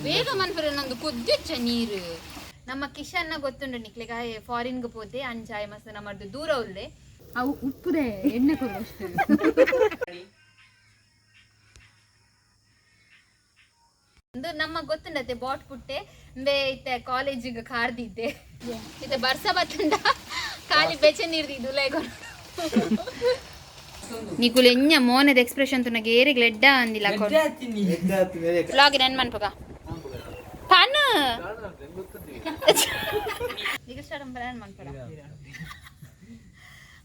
ಬೇಗ ಮನ್ಪುರೆ ನಂದು ಕೊದ್ದಿಚ್ಚ ನೀರು. ನಮ್ಮ ಕಿಶನ್ನ ಗೊತ್ತುಂಡು ನಿಕ್ಲೆಗ, ಫಾರಿನ್ಗ್ ಪೋತೆ ಅಂಚಾಯ ಮಸ್ತ್ ನಮ್ಮದು ದೂರ ಉಲ್ಲೆ. ಅವು ಉಪ್ಪುದೆ ಎಣ್ಣೆ ಕೊರು ಅಷ್ಟೇ. ಒಂದು ನಮ್ಮ ಗೊತ್ತುಂಡತೆ ಬಾಟ್ ಪುಟ್ಟೆ ಬೇ ಇತ್ತೆ ಕಾಲೇಜಿಗೆ ಕಾರ್ದಿದ್ದೆ. ಇತ್ತೆ ಬರ್ಸ ಬತ್ತುಂಡ ಖಾಲಿ ಬೆಚ್ಚ ನೀರ್ದಿದ್ದು ಲೈಕ್ ನಿಕುಲು ಎಂಜ ಮೋನದ ಎಕ್ಸ್ಪ್ರೆಷನ್ ತುನಗೆ ಏರಿಗ್ ಲೆಡ್ಡ ಅಂದಿಲ್ಲ. ವ್ಲಾಗ್ ನೆನ್ ಮನ್ಪುಗ ಪನ್ ಈಗ ಸ್ಟಾರ್ಟ್ ಮನ್ಪಡ.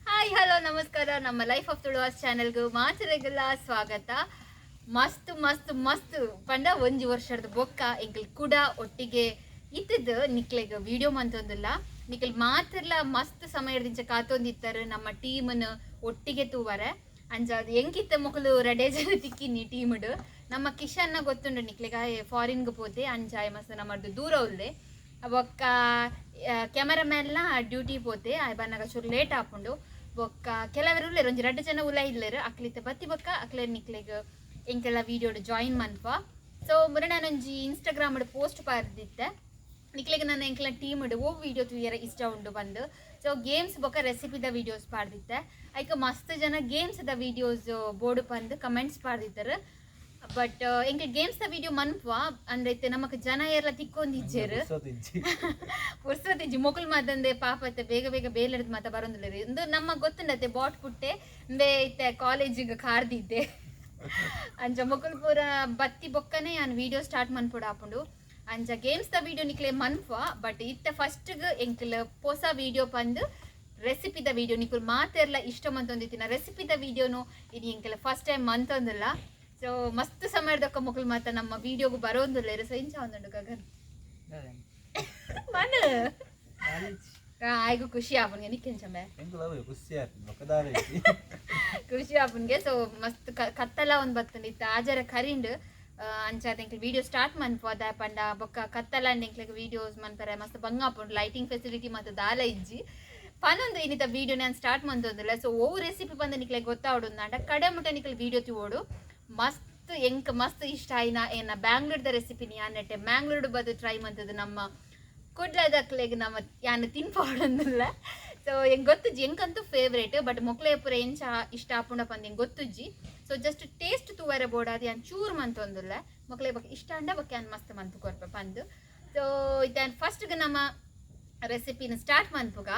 ಹಾಯ್, ಹಲೋ, ನಮಸ್ಕಾರ. ನಮ್ಮ ಲೈಫ್ ಆಫ್ ತುಳುವಾಸ್ ಚಾನೆಲ್ಗೆ ಮಾತರೆಗೆಲ್ಲ ಸ್ವಾಗತ. ಮಸ್ತ್ ಮಸ್ತ್ ಮಸ್ತ್ ಪಂಡ ಒಂಜಿ ವರ್ಷದ ಬೊಕ್ಕ ಎಂಕಲ್ ಕುಡ ಒಟ್ಟಿಗೆ ಇತ್ತದ ನಿಕ್ಲೆಗ್ ವಿಡಿಯೋ ಮಂತೊಂದುಲ್ಲ. ನಿಕ್ಲ್ ಮಾತ್ರಲ ಮಸ್ತ್ ಸಮಯದಿಂಚ ಕಾತೊಂದಿತ್ತಾರೆ ನಮ್ಮ ಟೀಮ್ನ ಒಟ್ಟಿಗೆ ತೂವರೆ. ಅಂಚ ಅದು ಎಂಕಿತ್ತ ಮೊಕಲು ರಡೆ ಜನ ತಿಕ್ಕಿನಿ ಟೀಮ್ಡ್. ನಮ್ಮ ಕಿಶನ್ನ ಗೊತ್ತುಂಡು ನಿಕ್ಲೆಗ, ಫಾರಿನ್ಗ್ ಪೋತೆ ಅಂಚಾಯ ಮಸ್ತ್ ನಮ್ಮದು ದೂರ ಉಲ್ಲೆ. ಬೊಕ್ಕ ಕ್ಯಾಮರಾಮ್ಯಾನ್ಲ ಡ್ಯೂಟಿ ಪೋತೆ, ಆಯ್ ಬನ್ನಗ ಚೂರು ಲೇಟ್ ಆಪುಂಡು. ಬೊಕ್ಕ ಕೆಲವರು ಉಲ್ಲೆರ್, ಒಂಜಿ ರಡ್ಡ್ ಜನ ಉಲ ಇಲ್ಲೆರ್. ಅಕ್ಲಿತ್ತ ಬತ್ತಿ ಬೊಕ್ಕ ಅಕ್ಲೆ ನಿಕ್ಲೆಗ್ ಎಂಕೆಲ್ಲ ವೀಡಿಯೋಡ್ ಜಾಯಿನ್ ಮನ್ಪ. ಸೊ ಮುರ ನಾನೊಂಜಿ ಇನ್ಸ್ಟಾಗ್ರಾಮ್ ಪೋಸ್ಟ್ ಪಾರ್ದಿತ್ತೆ, ನಿಕ್ಲೆಗ್ ನನ್ನ ಎಂಕ್ಲ ಟೀಮ್ ಓ ವಿಡಿಯೋ ತೂಯರ ಇಷ್ಟ ಉಂಡು ಬಂದು. ಸೊ ಗೇಮ್ಸ್ ಬೊಕ್ಕ ರೆಸಿಪಿದ ವೀಡಿಯೋಸ್ ಪಾಡ್ದಿತ್ತೆ. ಐಕ್ ಮಸ್ತ್ ಜನ ಗೇಮ್ಸ್ the videos ಬೋಡು ಪಂದ್ ಕಮೆಂಟ್ಸ್ ಪಾಡ್ದಿತ್ತಾರೆ. ಬಟ್ ಎಂಕ್ ಗೇಮ್ಸ್ the video ಮನ್ಪುವ ಅಂದ್ರೆ ಇತ್ತೆ ನಮಕ್ ಜನ ಏರ್ಲ ತಿಕ್ಕೊಂದಿಜ್ಜೆರ್, ಪುರ್ಸೊತಿಜ್ಜಿ. ಮೊಕುಲು ಮಾತಂದೆ ಪಾಪ ಇತ್ತೆ ಬೇಗ ಬೇಗ ಬೇಲೆಡ್ದು ಮಾತ ಬರೊಂದುಲ್ಲೆರ್. ಇಂದು ನಮ್ಮ ಗೊತ್ತುಂಡತೆ ಬಾಟ್ ಪುಟ್ಟೆ ಇಂಬೆ ಇತ್ತೆ ಕಾಲೇಜಿಗೆ ಕಾರ್ದಿದ್ದೆ. ಅಂಚ ಮೊಕುಲು ಪೂರ ಬತ್ತಿ ಬೊಕ್ಕನೆ ಯಾನ್ ವಿಡಿಯೋ ಸ್ಟಾರ್ಟ್ ಮನ್ಪೊಡು ಆಪುಂಡು. ಅಂಚ ಗೇಮ್ಸ್ the video ನಿಕ್ಲೆ ಮನ್ಪುವ. ಬಟ್ ಇತ್ತೆ ಫಸ್ಟ್ಗ್ ಎಂಕ್ಲ ಪೊಸ ವಿಡಿಯೋ ಪಂದ್ ರೆಸಿಪಿದ ವಿಡಿಯೋ, ನಿಕುಲು ಮಾತೆರ್ಲ ಇಷ್ಟ ಮಂತೊಂದಿತ್ತಿನ ರೆಸಿಪಿದ ವಿಡಿಯೋನು ಇನಿ ಎಂಕ್ಲ ಫಸ್ಟ್ ಟೈಮ್ ಮಂತೊಂದುಲ್ಲ. ಸೊ ಮಸ್ತ್ ಸಮಯದಕ್ಕ ಮೊಕುಲು ಮಾತ ನಮ್ಮ ವಿಡಿಯೋಗು ಬರೋಂದುಲ್ಲೆರ್. ಸೊ ಇಂಚ ಒಂದುಂಡು ಗಗನ್ ಮನ ಆಯ್ಗು ಖುಷಿ ಆಪುನ್ಗೆ. ನಿಕ್ಕೆಂಚಂಬೆ ಖುಷಿ ಆಪುನ್ಗೆ. ಸೊ ಮಸ್ತ್ ಕತ್ತಲ ಒಂದ್ ಬತ್ತುಂಡು ಇತ್ತ, ಆಜರ ಕರಿಂಡ್. ಅಂಚಾದ ಎಂಕ್ಲೆ ವಿಡಿಯೋ ಸ್ಟಾರ್ಟ್ ಮನ್ಪು ಅದ ಪಂಡ ಬೊಕ್ಕ ಕತ್ತಲ ಅಂಡ್ ಎಂಕ್ಲೆಗ್ ವಿಡಿಯೋಸ್ ಮನ್ಪರೆ ಮಸ್ತ್ ಬಂಗ ಆಪುಂಡು. ಲೈಟಿಂಗ್ ಫೆಸಿಲಿಟಿ ಮತ್ತ ದಾಲ ಇಜ್ಜಿ. ಪನೊಂದು ಇನ್ನಿತ ವಿಡಿಯೋ ನಾನು ಸ್ಟಾರ್ಟ್ ಮಂತೊಂದಿಲ್ಲ. ಸೊ ಓ ರೆಸಿಪಿ ಬಂದ ನಿಕ್ಲೆಗ್ ಗೊತ್ತಾವಡು ಅಂಡ ಕಡೆ ಮುಟ್ಟ ನಿಕ್ಲೆ ವಿಡಿಯೋ ತಿವೋಡು. ಮಸ್ತ್ ಎಂಕ್ ಮಸ್ತ್ ಇಷ್ಟ ಆಯ್ನ ಏನ ಬ್ಯಾಂಗ್ಳೂರ್ದ ರೆಸಿಪಿ ಯಾನೆಟ್ಟೆ ಮ್ಯಾಂಗ್ಳೂರ್ ಬದು ಟ್ರೈ ಮಂತದ್ದು. ನಮ್ಮ ಕುಡ್ಲದಕ್ಲೆಗ್ ನಮ್ಮ ಯಾನ್ ತಿನ್ಪಾಡೊಂದಿಲ್ಲ. ಸೊ ಎಂಗ್ ಗೊತ್ತುಜ್ಜಿ, ಎಂಕಂತೂ ಫೇವ್ರೇಟ್. ಬಟ್ ಮೊಕ್ಲೆ ಪೂರ ಎಂಚ ಇಷ್ಟ ಆಪುಂಡ ಪಂದ್ ಎಂಗ್ ಗೊತ್ತುಜ್ಜಿ. ಸೊ ಜಸ್ಟ್ ಟೇಸ್ಟ್ ತೂವರೆ ಬೋಡಾದ್ ಯಾನ್ ಚೂರು ಮಂತೊಂದುಲ್ಲ. ಮೊಕ್ಲೆ ಬೊಕ್ಕ ಇಷ್ಟ ಅಂಡ ಬೊಕ್ಕ ಯಾನ್ ಮಸ್ತ್ ಮಂತು ಕೊರ್ಪೆ ಪಂದ್. ಸೊ ಇತ್ತೆ ಫಸ್ಟ್ ನಮ್ಮ ರೆಸಿಪಿನ ಸ್ಟಾರ್ಟ್ ಮನ್ಪುಗ.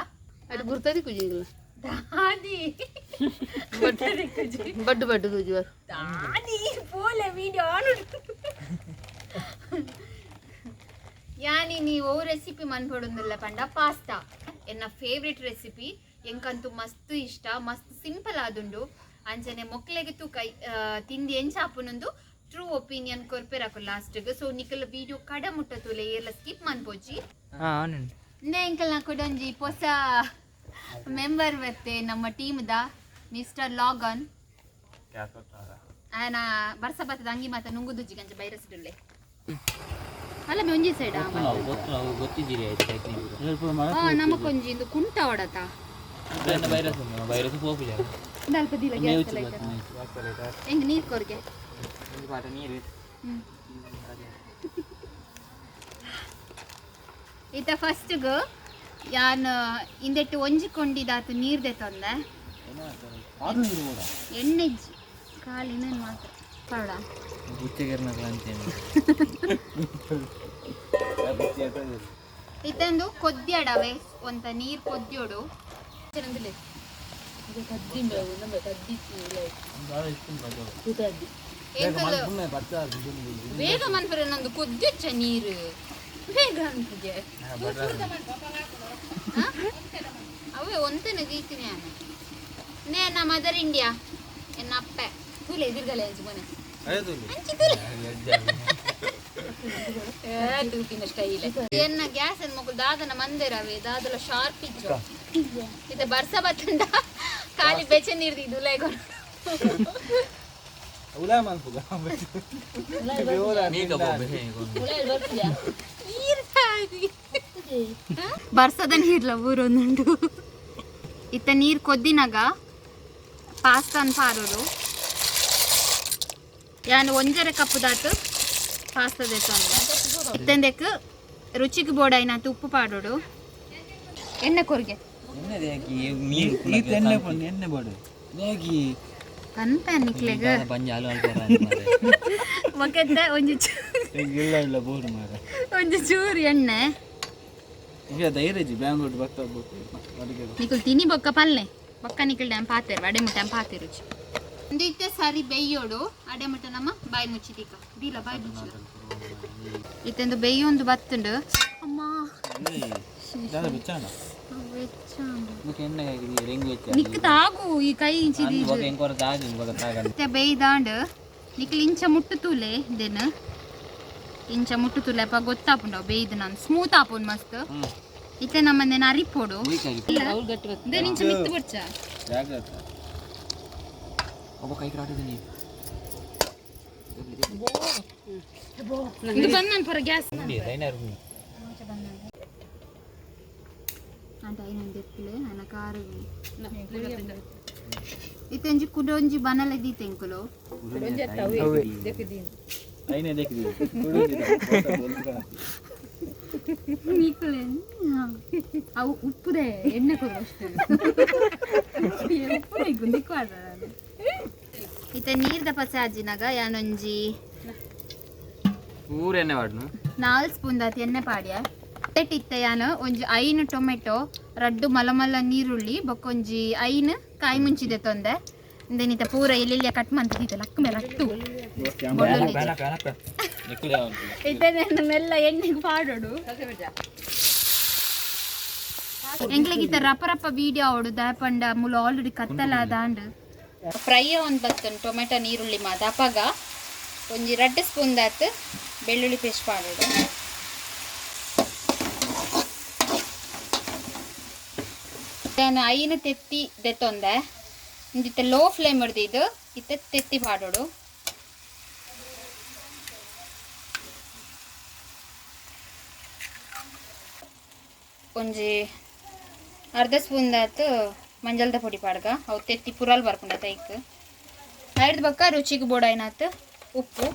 ಅದು ಗುರ್ತದಿ ಕುಜಿಲ್ಲ. ದಾದಿ. ಬಡ್ಡು ಬಡ್ಡು ಕುಜುವರು. ದಾದಿ ಪೋಲೆ ವಿಡಿಯೋ ಆನ್. ಯಾನಿ ನೀವು ರೆಸಿಪಿ ಮನ್ಪೊಡೊಂದುಲ್ಲ ಪಂಡ ಪಾಸ್ತಾ, ಎನ್ನ ಫೇವ್ರೆಟ್ ರೆಸಿಪಿ. ಎಂಕಂತೂ ಮಸ್ತ್ ಇಷ್ಟ, ಮಸ್ತ್ ಸಿಂಪಲ್ ಆದುಂಡು. ಅಂಚನೆ ಮೊಕ್ಲೆಗ್ ತೂಕ ತಿಂದಿ ಎಂಚ ಆಪುನೊಂದು ಟ್ರೂ ಒಪಿನಿಯನ್ ಕೊರ್ಪೆರಾಕು ಲಾಸ್ಟ್ಗ್. ಸೊ ನಿಕಲ್ ವಿಡಿಯೋ ಕಡ ಮುಟ್ಟ ತೂಲೆ, ಏರ್ಲ ಸ್ಕಿಪ್ ಮನ್ಪೊಚ್ಚಿ. ನೇ ಎಂಕಲ್ನ ಕುಡೊಂಜಿ ಪೊಸ ಮೆಂಬರ್ ಬತ್ತೆ ನಮ್ಮ ಟೀಮ್ದ, ಮಿಸ್ಟರ್ ಲಾಗನ್. ಆಯನ ಬರ್ಸ ಬತ್ತದ ಅಂಗಿ ಮಾತ ನುಂಗುದುಜ್ಜಿ ಗಂಜ ಬೈರಸ್ ಡುಲ್ಲೆ ಅಲ್ಲ ಮೆ ಒಂಜಿ ಸೈಡ್. ಗೊತ್ತಿದ್ದೀರಿ. ನಮಕೊಂಜಿ ಇಂದು ಕುಂಟ ಹೊಡತ. Virus virus ಪೋಪುಜ. ಅಲ್ಪ ದೀಲ ಗ್ಯಾಸ್ ಲೈಟರ್. ಹೆಂಗ್ ನೀರ್ ಕೊರ್ಗೆ. ನೀರು. ಇತ್ತ ಫಸ್ಟ್ಗ್ ಯಾನ್ ಇಂದೆಟ್ಟು ಒಂಜಿ ಕೊಂಡಿದಾತು ನೀರ್ ದೆತ್ತೊಂದೆ. ಎಣ್ಣೆಜ್ಜಿ ಖಾಲಿ ಇನ್ನೇನು ಮಾತ್ರ ಪರಡ. ಅಂತೇನೆ. ಇತ್ತಂದು ಕೊದ್ದಿಯಡವೆ ಒಂತ ನೀರ್ ಕೊದ್ದಿಯೋಡು. ಎಂಕಲು ಬೇಗ ಮನ್ಪುರೆ ನಂದು ಕೊದ್ದಿಚ್ಚ ನೀರು ಬೇಗ ಅನ್ಪುಗೆ. ಅವೇ ಒಂತನ ಗೀತಿನಿ ನಾನು ನೇ ನಾ ಮದರ್ ಇಂಡಿಯಾ ಎನ್ನ ಅಪ್ಪೆ ತೂಲೆ ಎದುರುಗಲೆ ಅಂಚು ಮೊನೆ ಅಂಚಿ ತೂಲೆ ತೂಪಿನ ಸ್ಟೈಲ್. ಎನ್ನ ಗ್ಯಾಸ್ ಅನ್ ಮೊಕುಲು ದಾದನ ಮಂದಿರವೆ ದಾದಲ ಶಾರ್ಪ್ ಇಚ್ಚು. ಇತ್ತೆ ಬರ್ಸ ಬತ್ತುಂಡ ಖಾಲಿ ಬೆಚ್ಚ ನೀರ್ದಿದ್ದು ಲೈಕ್. ಬರ್ಸದ ನೀರ್ಲ ಊರೊಂದುಂಡು. ಇತ್ತ ನೀರ್ ಕೊದ್ದಿನಾಗ ಪಾಸ್ತಾನ್ ಪಾರೋಡು. ಯಾನ್ ಒಂಜರೆ ಕಪ್ಪು ದಾತು ಪಾಸ್ತಾ ದೆತ್ತೊಂದೆ ಇತ್ತಂದೆಕ್ ರುಚಿಗೆ ಬೋಡಾಯಿನಾತ್ ಉಪ್ಪು ಪಾಡೋಡು ಎಣ್ಣೆ ಕೊರ್ಗೆ ಎಣ್ಣೆ ಎಣ್ಣೆ ಬೋಡು ಹೇಗೆ ಪನ್ಪ ನಿಕ್ಲೆಗ್ ಬಂಜ ಹಾಲು ಒಕೆತ್ತ ಒಂಜಿ ಇಲ್ಲ ಇಲ್ಲ ಬೋರು ಮಾರ ಒಂಜಿ ಚೂರು ಎಣ್ಣೆ ಈಗ ಧೈರ್ಯ ಬ್ಯಾಂಗ್ಳೂರ್ ಬರ್ತಾ ಅಡುಗೆ ನಿಕುಲ್ ತಿನಿ ಬೊಕ್ಕ ಪಲ್ಲೆ ಬೊಕ್ಕ ನಿಕುಲ್ ಡ್ಯಾಮ್ ಪಾತೆರ್ ಅಡೆ ಮುಟ್ಟ ಪಾತೆ ರುಚಿ ಒಂದು ಇತ್ತೆ ಸರಿ ಬೇಯೋಡು ಅಡೆ ಮುಟ್ಟ ನಮ್ಮ ಬಾಯಿ ಮುಚ್ಚಿದೀಕ ಬೀಲ ಬಾಯಿ ಮುಚ್ಚಿದ ಇತ್ತೊಂದು ಬೇಯೊಂದು ಬತ್ತುಂಡು ಅಮ್ಮ ಬಿಚ್ಚಾಣ ಎಣ್ಣೆ ರಿಂಗ್ ವೆಚ್ಚ ನಿಕ್ ತಾಗು ಈ ಕೈ ಇಂಚಿದಿ ಇತ್ತೆ ಬೇಯ್ದಾಂಡ್ ನಿಕ್ಲ್ ಇಂಚ ಮುಟ್ಟು ತೂಲೆ ದೇನು ಇಂಚ ಮುಟ್ಟು ತೂಲೆ ಅಪ್ಪ ಗೊತ್ತಾಪುಂಡು ಬೇಯ್ದು ನಾನು ಸ್ಮೂತ್ ಆಪುಂಡು ಮಸ್ತ್ ಇತ್ತೆ ನಮ್ಮಂದೇನು ಅರಿಪೋಡು ದೇನ್ ಇಂಚ ಮಿತ್ತು ಬೊಡ್ಚ ಜಾಗ್ರತೆ ಒಬ್ಬ ಕೈ ಕ್ರಾಟಿದ್ದೀನಿ ಇದು ಬಂದ್ ನಾನು ಪರ ಗ್ಯಾಸ್ ಅಂತ ಐನೊಂದು ಎತ್ತಲೆ ನನ್ನ ಕಾರು ಇತ್ತೊಂಜಿ ಕುಡೊಂಜಿ ಬನಲ ದೀತೆಂಕುಲು ಐನೇ ದೇಕಿದ್ದೀವಿ ನೀಕುಲೆ ಅವು ಉಪ್ಪುದೆ ಎಣ್ಣೆ ಕೊಡು ಅಷ್ಟೇ ಉಪ್ಪುದೆ ಗುಂದಿಕ್ಕು ಇತ್ತೆ ನೀರ್ದ ಪಸೆ ಆಜಿನಾಗ ಯಾನೊಂಜಿ ಪೂರ ಎಣ್ಣೆ ವಾಡ್ನು ನಾಲ್ ಸ್ಪೂನ್ ದಾತಿ ಎಣ್ಣೆ ಪಾಡ್ಯ ಇತ್ತೆ ಯಾನು ಒಂಜಿ ಐನು ಟೊಮೆಟೊ ರಡ್ಡು ಮಲಮಲ್ಲ ನೀರುಳ್ಳಿ ಬೊಕ್ಕೊಂಜಿ ಐನು ಕಾಯಿ ಮುಂಚಿದೆ ತೊಂದೆ ಇಂದೆನಿತ ಪೂರ ಎಲ್ಲೆಲ್ಲಿಯ ಕಟ್ ಮಂತಿದ್ದೆ ಲಕ್ಕ ಮೇಲೆ ಅಟ್ಟು ಇತ್ತೆ ಮೆಲ್ಲ ಎಣ್ಣೆಗೆ ಪಾಡೋಡು ಎಂಗ್ಲಿಗೆ ರಪ ರಪ ವೀಡಿಯೋ ಅವಡು ದಾಪಂಡ ಮುಲು ಆಲ್ರೆಡಿ ಕತ್ತಲ ದಾಂಡ್ ಫ್ರೈ ಒಂದು ಬತ್ತನ್ ಟೊಮೆಟೊ ನೀರುಳ್ಳಿ ಮಾದ ಅಪಗ ಒಂಜಿ ರಡ್ಡು ಸ್ಪೂನ್ ದಾತ್ ಬೆಳ್ಳುಳ್ಳಿ ಪೇಸ್ಟ್ ಪಾಡೋಡು ನಾನು ಐನು ತೆತ್ತಿ ದೆತ್ತೊಂದೆ ಇಂದಿತ್ತೆ ಲೋ ಫ್ಲೇಮ್ ಹಿಡ್ದಿದ್ದು ಇತ್ತೆ ತೆತ್ತಿ ಪಾಡೋಡು ಒಂಜಿ ಅರ್ಧ ಸ್ಪೂನ್ ದಾತ್ ಮಂಜಲ್ದ ಪೊಡಿ ಪಾಡ್ಗ ಅವು ತೆತ್ತಿ ಪುರಾಲ್ ಬರ್ಪುಂಡ ತೈಕ್ ಐಡ್ದು ಬಕ್ಕ ರುಚಿಗೆ ಬೋಡಾಯ್ನಾತ್ ಉಪ್ಪು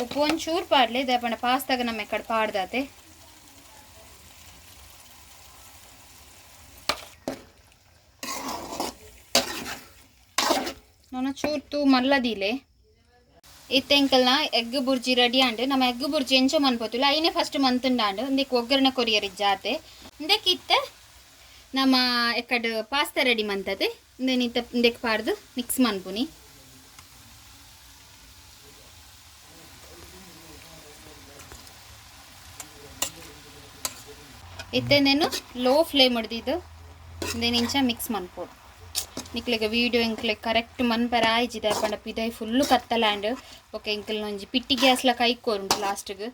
ಉಪ್ಪು ಒಂಚೂರು ಪಾಡ್ಲೆ ದಾಪಂಡ ಪಾಸ್ತಾಗ ನಮ್ಮ ಎಕ್ಕಡ ಪಾಡ್ದಾತೆ ನಾನು ಚೂರು ತೂ ಮಲ್ಲದೀಲೆ ಇತ್ತೆಂಕಲ್ನ ಎಗ್ ಬುರ್ಜಿ ರೆಡಿ ಆಂಡ್ ನಮ್ಮ ಎಗ್ ಬುರ್ಜಿ ಎಂಚ ಮನ್ಪೋತಿಲ್ಲ ಐನೇ ಫಸ್ಟ್ ಮಂತುಂಡಾಂಡ್ ಇಂದಕ್ಕೆ ಒಗ್ಗರಣೆ ಕೊರಿಯರ್ ಜಾತೆ ಇಂದಕ್ಕೆ ಇತ್ತೆ ನಮ್ಮ ಎಕ್ಕಡ್ ಪಾಸ್ತಾ ರೆಡಿ ಮಂತದೆ ಇಂದೇನು ಇತ್ತ ಇಂದಕ್ಕೆ ಪಾಡ್ದು ಮಿಕ್ಸ್ ಮನ್ಪುನಿ ಇತ್ತೇನೇನು ಲೋ ಫ್ಲೇಮ್ ಹೊಡೆದಿದ್ದು ಇಂದೇನು ಇಂಚ ಮಿಕ್ಸ್ ಮನ್ಪೋಡು ನಿಕ್ಲೆಗ್ ವೀಡಿಯೋ ಎಂಕ್ಲೆ ಕರೆಕ್ಟ್ ಮನ್ಪರ ಆಯ್ಜಿದೆ ಪಂಡ ಪಿದೈ ಫುಲ್ಲು ಕತ್ತಲಾಂಡ್ ಓಕೆ ಎಂಕಲ್ ಒಂಜಿ ಪಿಟ್ಟಿ ಗ್ಯಾಸ್ಲ ಕೈ ಕೋರುಂಟು ಲಾಸ್ಟ್ಗೆ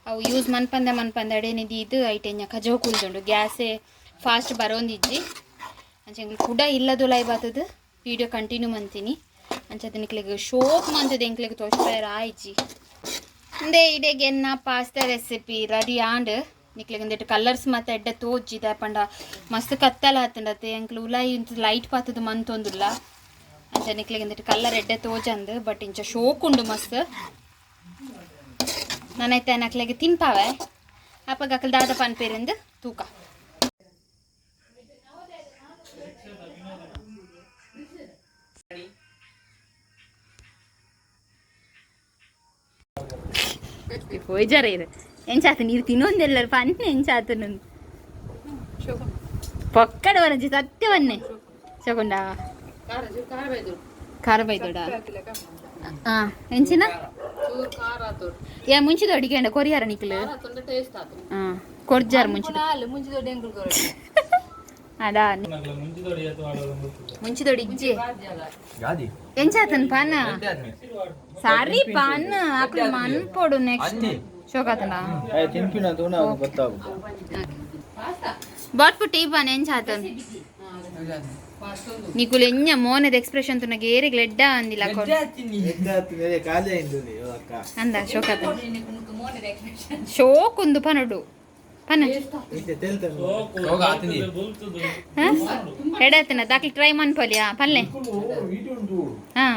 ಅವು ಯೂಸ್ ಮನ್ಪಂದೆ ಮನ್ಪಂದೆ ಅಡೇನಿದಿ ಇದು ಐಟೆಂಜ ಕಜೋ ಕುಲ್ದುಂಡು ಗ್ಯಾಸೇ ಫಾಸ್ಟ್ ಬರೋಂದಿಜ್ಜಿ ಅಂಚ ಎಂಕ್ಲೆ ಕುಡ ಇಲ್ಲದುಲೈ ಬಾತದ ವೀಡಿಯೋ ಕಂಟಿನ್ಯೂ ಮಂತೀನಿ ಅಂಚ ನಿಕ್ಲೆಗ್ ಶೋಕ್ ಮಂತದ ಎಂಕ್ಲೆಗ್ ತೋಚ್ಪೇರ ಆಯ್ಜಿ ಇಂದೇ ಇಡೆಗೆ ಎನ್ನ ಪಾಸ್ತಾ ರೆಸಿಪಿ ರೆಡಿ ಆಂಡ್ ನಿಕ್ಲೆಗ್ ಒಂದಿಟ್ಟು ಕಲರ್ಸ್ ಮತ್ತೆ ಎಡ್ಡೆ ತೋಜಿದೆ ಪಂಡ ಮಸ್ತ್ ಕತ್ತಲ ಆತಂಡತೆ ಎಂಕ್ಲು ಉಲಾಯಿ ಇಂತ ಲೈಟ್ ಪಾತದ ಮಂತೊಂದುಲ್ಲ ಅಂಚ ನಿಕ್ಲೆಗ್ ಒಂದಿಟ್ಟು ಕಲರ್ ಎಡ್ಡೆ ತೋಜಂದು ಬಟ್ ಇಂಚ ಶೋಕ್ ಉಂಡು ಮಸ್ತ್ ನಾನೈತೆ ನಕ್ಲೆಗ್ ತಿನ್ಪಾವೆ ಅಪ್ಪಗ ಅಕಲ್ ದಾದ ಪನ್ಪೇರಿಂದು ತೂಕ ಪೋಯ್ಜಾರ ಇದು ಎಂಚಾತ ನೀರು ತಿನ್ನೊಂದೆಲ್ಲರು ಪನ್ನೆ ಎಂಚಾತ ಪೊಕ್ಕಡ ವನಜಿ ಸತ್ಯವನ್ನೇ ಶೋಕೊಂಡ ಖಾರ ಬೈದೋಡ ಹಾ ಎಂಚಿನ ಯಾ ಮುಂಚಿದ ಅಡಿಗೆ ಅಂಡ ಕೊರಿಯಾರ ನಿಕ್ಲು ಹಾ ಕೊರ್ಜಾರ್ ಮುಂಚಿದ ಅದಾ ಮುಂಚಿದೊಡಿ ಇಜ್ಜಿ ಎಂಚಾತನ್ ಪಾನ ಸಾರಿ ಪಾನ್ ಆಕಳು ಮನ್ಪೋಡು ನೆಕ್ಸ್ಟ್ ಶೋಕಾತನ ತಿನ್ಪಿನ ತೂನ ಗೊತ್ತಾಗುದು ಬಾಟ್ಪು ಟೀ ಪಾನ್ ಎಂಚಾತನ್ ನಿಕುಲು ಎಂಜ ಮೋನದ ಎಕ್ಸ್ಪ್ರೆಷನ್ ತುನಗೆ ಏರಿಗ್ ಲೆಡ್ಡ ಅಂದಿಲ್ಲ ಖಾಲಿ ಆಯ್ತು ಅಕ್ಕ ಅಂದ ಶೋಕಾತನ್ ಶೋಕ್ ಒಂದು ಪನಡು ಪನ ಇತ್ತೆ ತೆಲ್ತಂಡು ಎಡತನ ದಾಖಲೆ ಟ್ರೈ ಮನ್ಪೊಲಿಯಾ ಪಲ್ಲೆ ಹಾ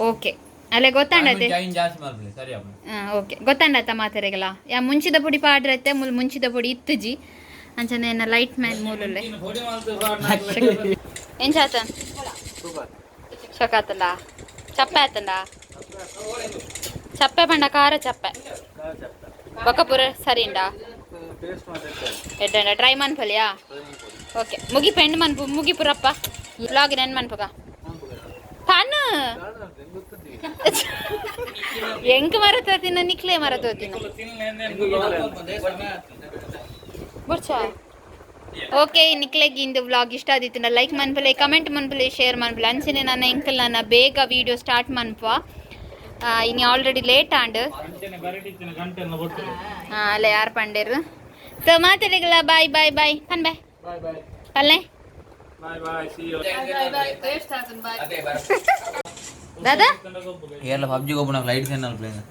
ಓಕೆ ಅಲ್ಲೇ ಗೊತ್ತಾಂಡತೆ. ಟೈಮ್ ಜಾಸ್ತಿ ಮಾಡ್ಲಿ ಸರಿ ಅಪ್ಪ. ಹಾಂ, ಓಕೆ, ಗೊತ್ತಾಂಡತ್ತ ಮಾತೆರೆಗಲ. ಯಾ ಮುಂಚಿದ ಪೊಡಿ ಪಾಡ್ರತ್ತೆ ಮುಲ್ ಮುಂಚಿದ ಪೊಡಿ ಇತ್ತುಜಿ. ಅಂಚನೆ ಎನ್ನ ಲೈಟ್ ಮ್ಯಾನ್ ಮೂಲುಲ್ಲೆ. ಎಂಚಾತ ಶೊಕಾತಂಡ ಚಪ್ಪೆ ಆತಂಡ. ಚಪ್ಪೆ ಪಂಡ ಖಾರ ಚಪ್ಪೆ ಬೊಕ್ಕ ಪೂರ ಸರಿಂಡ. ಎಡ್ಡಂಡ ಟ್ರೈ ಮನ್ಪಲಿಯಾ? ಓಕೆ, ಮುಗಿ ಪೆಂಡ್ ಮನ್ಪು ಮುಗಿ ಪುರಪ್ಪ ವ್ಲಾಗ್ ನೆನ್ ಮನ್ಪುಗ ಪನ್ ಎಂಕ್ ಮರ ತೋತಿನ ನಿಕ್ಲೆ ಮರ ತೋತಿನ ಬುರ್ಚಾ. ಓಕೆ, ನಿಕ್ಲೆಗ್ ಇಂದು ವ್ಲಾಗ್ ಇಷ್ಟ ಆದಿತ್ತು ಲೈಕ್ ಮನ್ಪಲೆ, ಕಮೆಂಟ್ ಮನ್ಪಲೆ, ಶೇರ್ ಮನ್ಪಲೆ. ಅಂಚನೆ ನನ್ನ ಎಂಕಲ್ ನನ್ನ ಬೇಗ ವಿಡಿಯೋ ಸ್ಟಾರ್ಟ್ ಮನ್ಪುವ. ಇನಿ ಆಲ್ರೆಡಿ ಲೇಟ್ ಆಂಡ್. ಹಾಂ, ಅಲ್ಲ ಯಾರು ಪಂಡೇರು. ಸೊ ಮಾತಾಡಿಗಳ. ಬಾಯ್ ಬಾಯ್ ಬಾಯ್ ಪನ್ ಬಾಯ್ ಪಲ್ಲೆ. ದಾದಾ. ಏರ್ಲ ಪಬ್ಜಿ ಗೊಬ್ಬನ ಲೈಟ್ಸ್ ಏನ ಪ್ಲೇನ್.